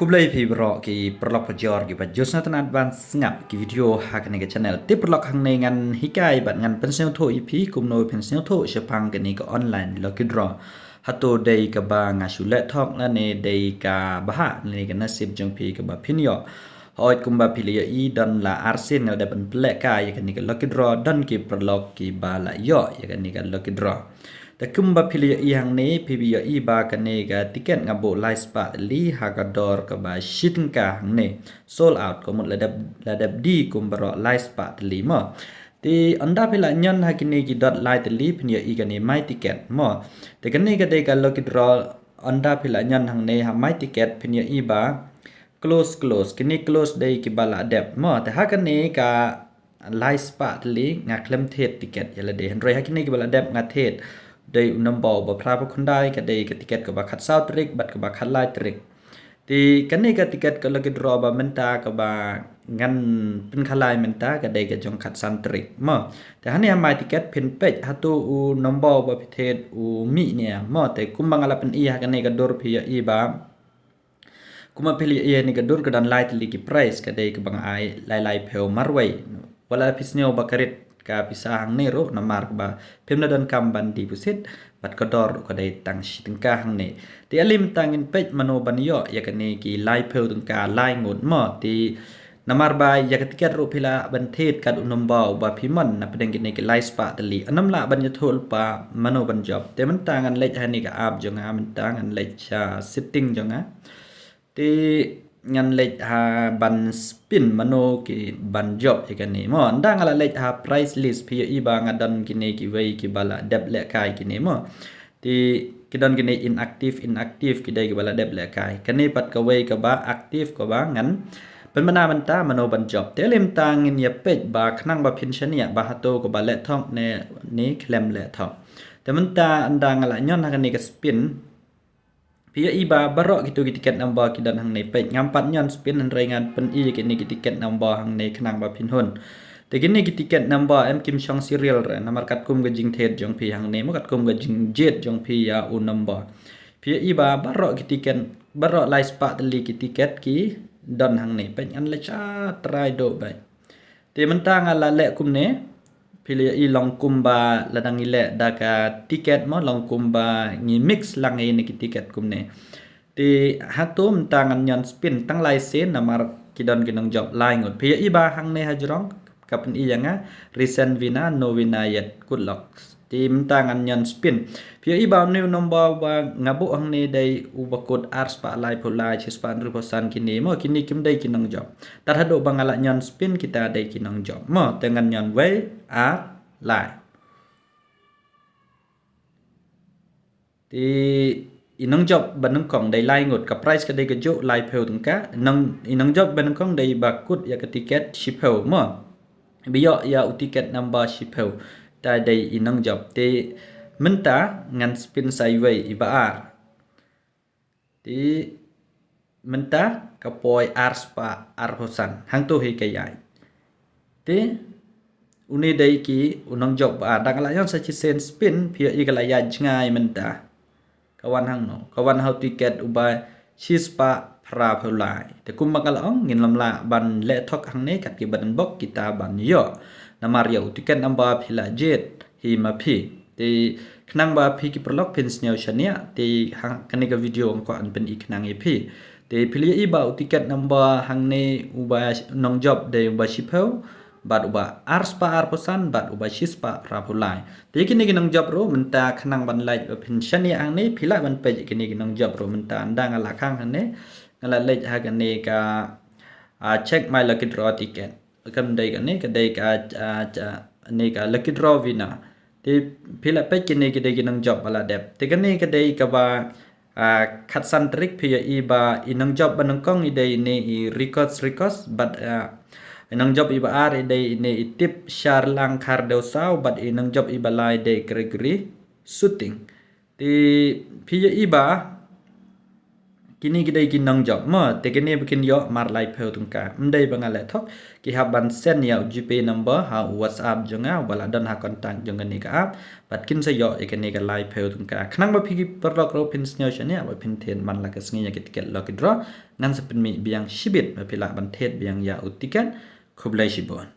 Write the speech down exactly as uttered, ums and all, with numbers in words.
Khublei phi baroh ki paralok pajor ki ba jus na tanat ban sngap ki video ha kane ka channel. Te paralok, hangne ngan hikai bad ngan pynsngewthuh ïa phi kumno phin sngewthuh shaphang kane ka online lucky draw. Hato dei kaba nga shu leh thok lane dei ka bha lane ka nasib jong phi kaba phin ïoh. Hooid, kumba phi la ïohi don la arsien nga la dep ban pynlehkai ïa kane ka lucky draw, don ki paralok kiba la ïoh ïa kane ka lucky draw. Te kumba phi la ïohi hangne, phi ïohi ba kane ka tiket nga buh lai spah tylli ha ka dor kaba shi tyngka hangne. Sold out, ka mut la dep, la dep die kum baroh lai spah tylli mo. Te ynda phi la ñion ha kine ki dot lai tylli phin ïohi kane my ticket mo. Te kane ka dei ka lucky draw, ynda phi la ñion hangne ha my ticket phin ïohi ba close, close. Kine close dei kiba la dep mo. Te ha kane ka lai spah tylli nga khlem thied tiket ïa lade. Hynrei ha kine kiba la dep nga thied. Dei u number ba phra phew khyndai, ka dei ka tiket kaba khatsaw tarik bad kaba khatlai tarik. Te kane ka tiket ka lucky draw ba mynta kaba ngan pynkhalai mynta ka dei ka jong khatsan tarik mo. Te hangne ha my ticket phin peit hato u number ba phi thied u mih ne em mo. Te kumba nga la pyni ha kane ka dur phi ïohi ba kumba phi la ïohi ha kane ka dur ka don lai tylli ki prize, ka dei kaba nga ai lai lai phew marwei. Wat la phi sngew ba ka rit ka pisa hangne ruh namar kaba phim la donkam ban deposit bad ka dor ruh ka dei tang shi tyngka hangne. Te ale mynta ngin peit mano ban ïoh ïa kane ki lai phew tyngka lai ngut mo. Te namar ba ïa ka tiket ruh phi lah ban thied kat u number uba phi mon na pdeng kine ki lai spah tylli. Ym lah ban ïathuh lypa mano ban jop. Te mynta ngan leit ha kane ka app jong nga, mynta ngan leit sha setting jong nga. Te ngan leit ha ban spin mano ki ban jop ïa kane mo. Ynda nga la leit ha prize list phi ïohi ba nga don kine kiwei kiba la dep lehkai kine mo. Te ki don kine inactive, inactive ki dei kiba la dep lehkai. Kane pat kawei kaba active kaba ngan pynbna mynta mano ban jop. Te ale mynta ngin ïa peit ba khnang ba phin shaniah ba hato kaba leh thok ne, ne khlem leh thok. Te mynta ynda nga la ñion ha kane ka spin. Phi ïohi ba baroh kito ki ticket number ki don hangne, peit ngam pat ñion spin hynrei ngan pyni ïa kine ki ticket number hangne khnang ba phin hun. Te kine ki ticket number em kim shong serial re namar katkum ka jingthied jong phi hangne mo, katkum ka jingjied jong phi ïa u number. Phi ïohi ba baroh ki ticket, baroh lai spah tylli ki ticket ki don hangne, peit ngan leit sha trai duh beit. Te mynta nga la leh kumne, phi la ïohi long kumba la dang ïaleh da ka tiket mo, long kumba ngi mix lang ïa kine ki tiket kumne. Te hato mynta ngan ñion spin tang lai sien namar ki don ki nongjop lai ngut. Phi ïohi ba hangne ha jrong ka pyni ïa nga recent winner, no winner yet, good luck. Te mynta ngan ñion spin. Phi ïohi ba une u number ba nga buh hangne dei uba kut ar spah laiphew lai, shi spah hynriewphew san kine mo, kine kim dei ki nongjop. Tad haduh ba nga la ñion spin kita dei ki nongjop mo. Te ngan ñion wei, ar, lai. Te i nongjop ba nyngkong dei lai ngut, ka prize ka dei kajuh laiphew tyngka. Nong, i nongjop ba nyngkong dei ba kut ïa ka tiket shiphew mo. Ba ïoh ïa u tiket number shiphew. Ta dei i nongjop. Te mynta ngan spin sa iwei, iba ar. Te mynta ka poi ar spah arphew san. Hangto hi ka ïaid. Te une dei ki u nongjop ba ar. Ynda nga la ñion sa shisien spin phi ïohi ka la ïaid jngai mynta. Ka wan hangno? Ka wan ha u tiket uba shi spah phraphew lai. Te kumba nga la ong ngin ym lah ban leh thok hangne kat kiba don bok kita ban ïoh. Namar ïa u tiket number phi la jied hi ma phi. Te khnang ba phi ki paralok phin sngew shaniah, te ha kane ka video nga kwah ban pyni khnang ïa phi. Te phi la ïohi ba u tiket number hangne uba nongjop dei uba shiphew bad uba ar spah arphew san bad uba shi spah phraphew lai. Te kine ki nongjop ruh mynta khnang ban leit ba phin shaniah hangne phi lah ban peit kine ki nongjop ruh mynta. Ynda nga la khang hangne nga la leit ha kane ka, ah, check my lucky draw ticket. Kam dei kane, ka dei ka, ah, ka, ne ka lucky draw winner. Te phi la peit kine ki dei ki nongjop ba la dep. Te kane ka dei kaba, ah, khatsan tarik phi ïohi ba i nongjop ba nyngkong i dei ine i Rikos Rikos bad, ah, i nongjop iba ar i dei ine i Tip Sharlang Khardewsaw bad i nongjop iba lai dei Gregory Shooting. Te phi ïohi ba Kine ki dei ki nongjop mo, te kine ba kin ïoh mar laiphew tyngka. Ym dei ba nga leh thok, ki hap ban send ïa u GPay number ha u WhatsApp jong nga, uba la don ha contact jong kane ka app. Bad kin sa ïoh ïa kane ka laiphew tyngka. Khnang ba phi ki paralok ruh phin sngew shaniah ba phin thied man la ka sngi ïa ki tiket lucky draw. Ngan sa pynmih biang shibit ba phi lah ban thied biang ïa u tiket. Khublei shibun.